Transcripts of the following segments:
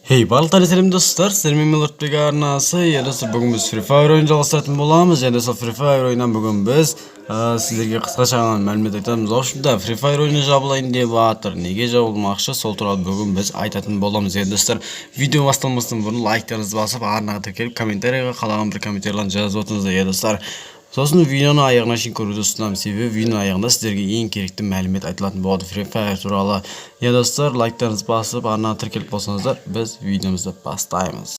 Hey, барлықтарыңа сәлем, достар! Сіздермен Мелордбек арнасы. Иә, достар, бүгін біз Free Fire ойынын жалғастыратын боламыз. Және сол Free Fire ойынынан бүгін біз сіздерге қысқаша ғана мәлімет айтамыз. В общем-то, Free Fire ойыны жабылайын деп жатыр. Неге жабылмақшы, сол туралы бүгін біз айтатын боламыз. Иә, достар, видео басталмастан бұрын лайктарыңызды басып, арнаға тіркеліп, комментарийға қалаған бір комментарийлерді жазып отырыңыздар. Иә, достар, сосын видеоны аяғына шейін көруді ұсынамын, себебі видеоның аяғында сіздерге ең керекті мәлімет айтылатын болады Free Fire туралы. Иә, достар, лайктарыңызды басып, арнаға тіркеліп болсаңыздар, біз видеомызды бастаймыз.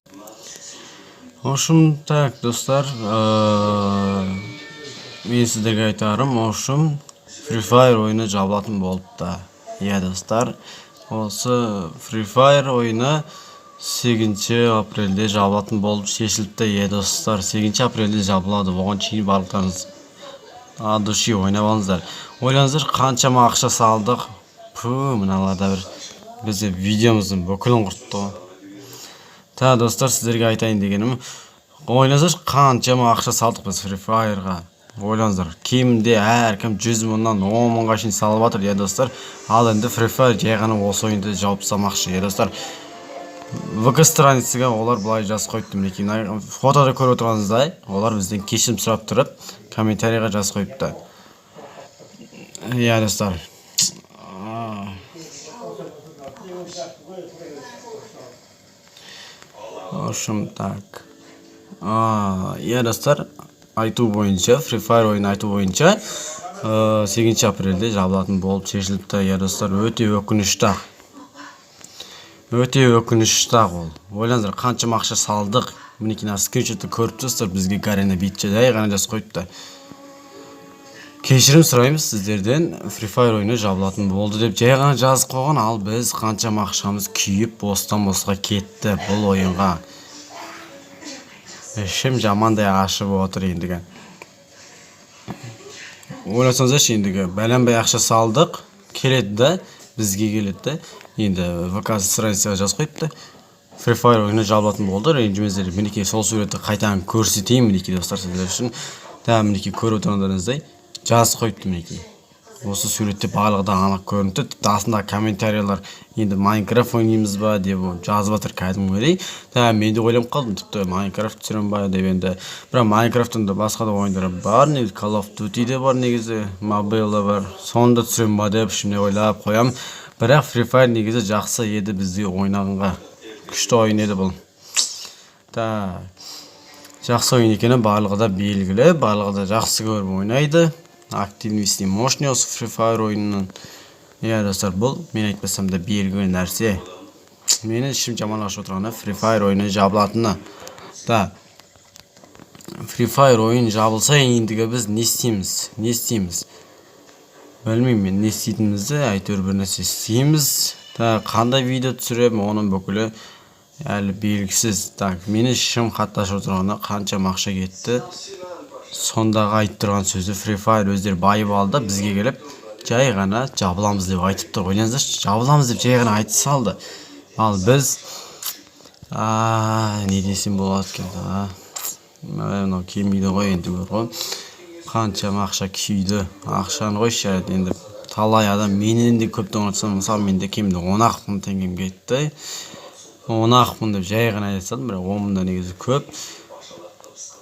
В общем, так, достар, мен сіздерге айтарым, в общем, Free Fire ойыны жабылатын болыпты. Иә, достар, осы Free Fire ойыны 8 апрельде жабылатын болып шешіліпті. Иә, достар, 8 апрельде жабылады. Оған шейін барлықтарыңыз от души ойнап алыңыздар. Ойлаңыздар, қаншама ақша салдық. Пу, мыналар да бір бізде видеомыздың бүкілін құртты ғой. Та, достар, сіздерге айтайын дегенім, ойлаңыздаршы, қаншама ақша салдық біз Free Fire'ға. Ойлаңыздар, кемінде әркім 100 мыңнан 10 мыңға шейін салып жатыр. Иә, достар, ал енді Free Fire жай ғана осы ойынды жауып тастамақшы. Иә, достар, ВК страницаға олар былай жазып қойыпты. Мінекей, мына фотода көріп отырғаныңыздай, олар бізден кешірім сұрап тұрып, комментарийға жазып қойыпты. Иә, достар. В общем, так, иә, достар, айту бойынша, Free Fire ойыны айту бойынша 8 апрельде жабылатын болып шешіліпті. Иә, достар, өте өкінішті, өте өкінішті ақ ол. Ойлаңыздар, қаншама ақша салдық. Мінекей, мына скриншотты көріп тұрсыздар, бізге Гарена бүйтіп жай ғана жазып қойыпты: «Кешірім сұраймыз сіздерден, Free Fire ойыны жабылатын болды», — деп жай ғана жазып қойған. Ал біз қаншама ақшамыз күйіп, бостан босқа кетті бұл ойынға. Ішім жамандай ашып отыр ендігі. Ойласаңыздаршы, ендігі бәленбай ақша салдық, келеді да, бізге келеді да, енді ВК страницаға жазып қойыпты: «Free Fire ойыны жабылатын болды, ренжімеңіздер». Мінекей, сол суретті қайтадан көрсетейін, мінекей, достар, сіздер үшін да. Мінекей, көріп отырғандарыңыздай, жазып қойыпты. Мінекей, осы суретте барлығы да анық көрініп тұр. Тіпті астындағы комментарийлер енді «Майнкрафт ойнаймыз ба?» деп жазып жатыр кәдімгідей да. Мен де ойланып қалдым, тіпті Майнкрафт түсіремін ба деп енді. Бірақ Майнкрафттың да басқа да ойындары бар негізі, Call of Duty де бар негізі, мобайл да бар, соны да түсіремін ба деп ішімнен ойлап қоямын. Бірақ Free Fire негізі жақсы еді бізде ойнағанға, күшті ойын еді бұл да. Жақсы ойын екені барлығы да белгілі, барлығы да жақсы көріп ойнайды. Активности мощный осы Free Fire ойынының. Иә, достар, бұл мен айтпасам да белгілі нәрсе. Мені ішім жаман ашып отырғаны Free Fire ойыны жабылатыны да. Free Fire ойын жабылса, ендігі біз не істейміз? Не істейміз, білмеймін мен не істейтінімізді. Әйтеуір бір нәрсе істейміз да. Қандай видео түсіремін, оның бүкілі әлі белгісіз. Так, мені ішім қатты ашып отырғаны, қаншама ақша кетті, сондағы айтып тұрған сөзі, Free Fire өздері байып алды да, бізге келіп жай ғана «жабыламыз» деп айтып тұр. Ойлаңыздаршы, «жабыламыз» деп жай ғана айта салды. Ал біз не десем болады екен? А, мынау келмейді ғой енді бар ғой. Қаншама ақша күйді, ақшаны қойшы, жарайды, енді талай адам менен де көп айтсам, мысалы, менде кемінде 10 ақ мың теңгем кетті. 10 ақ мың деп жай ғана айта салдым, бірақ 10 мың да негізі көп.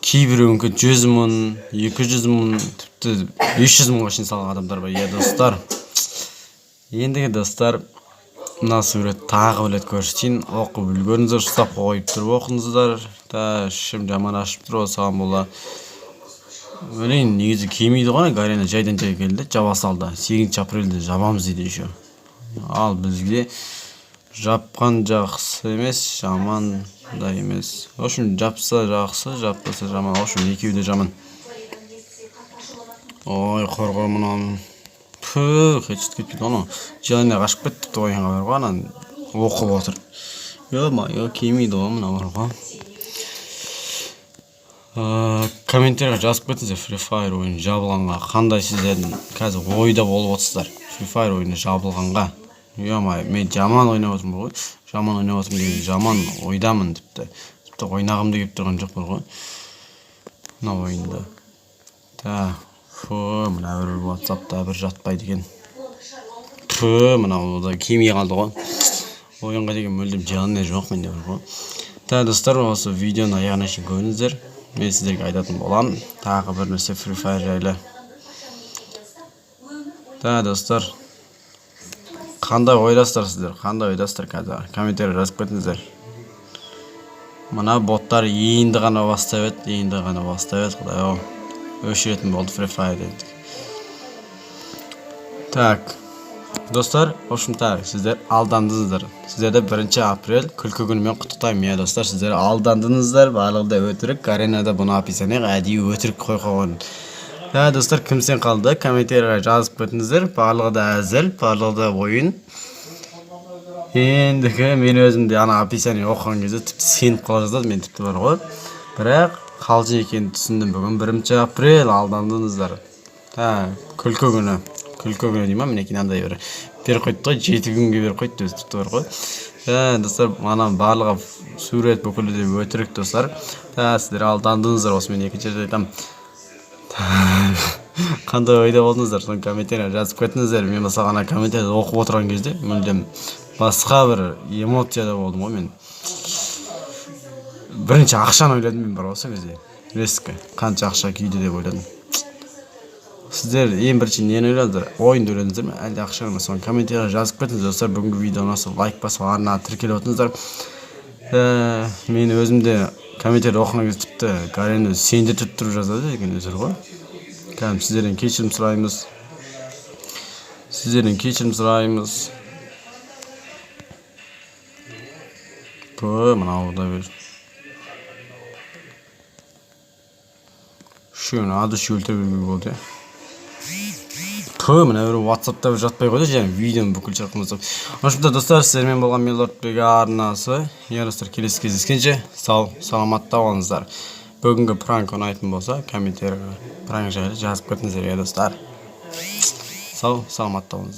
Кейбіреуінікі 100 мың, 200 мың, тіпті 500 мыңға шейін салған адамдар бар. Иә, достар, ендігі, достар, мына сурет тағы бір рет көрсетейін, оқып үлгеріңіздер, ұстап қойып тұрып оқыңыздар да. Ішім жаман ашып тұр осыған бола. Блин, негізі келмейді ғой Гарена, жайдан жай келді, жаба салды. 8 апрельде жабамыз дейді еще. Ал бізге жапқан жақсы емес, жаман да емес. В общем, жапса жақсы, жаппаса жаман, в общем, екеуі де жаман. Ой, қорғой мынаны. Пү, хедшот кетпейді ғой анау. Желание қашып кетті тіпті ойынға бар ғой, ананы оқып отыр. Ё-моё, келмейді ғой мынау бар ғой. Комментарийға жазып кетіңіздер, Free Fire ойыны жабылғанға қандай сіздердің қазір ойда болып отырсыздар Free Fire ойыны жабылғанға? Ё-моё, мен жаман ойнап отырмын ғой, жаман ойнап отырмын деген жаман ойдамын. Тіпті ойнағым да келіп тұрған жоқ бар ғой мына ойынды да. Фу, мына бір Ватсапта бір жатпайды екен. Фу, мынау да келмей қалды ғой. Ойынға деген мүлдем желание жоқ менде бар ғой. Так, достар, осы видеоны аяғына шейін көріңіздер. Мен сіздерге айтатын боламын тағы бір нәрсе Free Fire жайлы. Так, достар, қандай ойдасыздар сіздер? Қандай ойдасыздар? Қазір комментарий жазып кетіңіздер. Мына боттар енді ғана бастап еді, енді ғана бастап еді. Құдай ау, өшіретін болды Free Fire енді. Так, достар, в общем, так, сіздер алдандыңыздар. Сіздерді 1 апрель күлкі күнімен құттықтаймын, иә, достар. Сіздер алдандыңыздар, барлығы да өтірік. Гаренада бұны описание ға әдейі өтірік қойып қойған. Да, достар, кім сен қалды, комментарийға жазып кетіңіздер. Барлығы да әзіл, барлығы да ойын. Ендігі мен өзім де ана описание оқыған кезде тіпті сеніп қала жаздадым мен тіпті бар ғой. Бірақ қалжың екенін түсіндім. Бүгін 1 апрель, алдандыңыздар. Так, күлкі күні, күлкі күні дей ма, мінекей, мынандай бір беріп қойды ғой, 7 күнге беріп қойды өзі тіпті бар ғой. Ә, достар, ана барлығы сурет, бүкілі де өтірік, достар. Та, сіздер алдандыңыздар. Осымен екінші рет айтамын. Қандай ойда болдыңыздар, соны комментарий жазып кетіңіздер. Мен мысалы ана комментарийді оқып отырған кезде мүлдем басқа бір эмоцияда болдым ғой. Мен бірінші ақшаны ойладым мен бар ғой. Сол кезде резко қанша ақша күйді деп ойладым. Сіздер ең бірінші нені ойладыңыздар? Ойынды ойладыңыздар ма, әлде ақшаны ма? Соны комментарийға жазып кетіңіздер, достар. Бүгінгі видео ұнаса, лайк басып, арнаға тіркеліп отырыңыздар. Мен өзім де комментарий оқыған кезде тіпті Гарені сендіртіп тұрып жазады екен өздері ғой. Кәдімгі сіздерден кешірім сұраймыз, сіздерден кешірім сұраймыз. Ой, мынау да бір үшеуін от души өлтіре беруге болады, иә. Тө, мына бір Ватсапта бір жатпай қойды және видеоны бүкіл шырқымызды. В общем-то, достар, сіздермен болған Милордбек арнасы. Иә, достар, келесі кездескенше сау саламатта болыңыздар. Бүгінгі пранк ұнайтын болса, комментарийға пранк жайлы жазып кетіңіздер. Иә, достар, сау саламатта болыңыздар.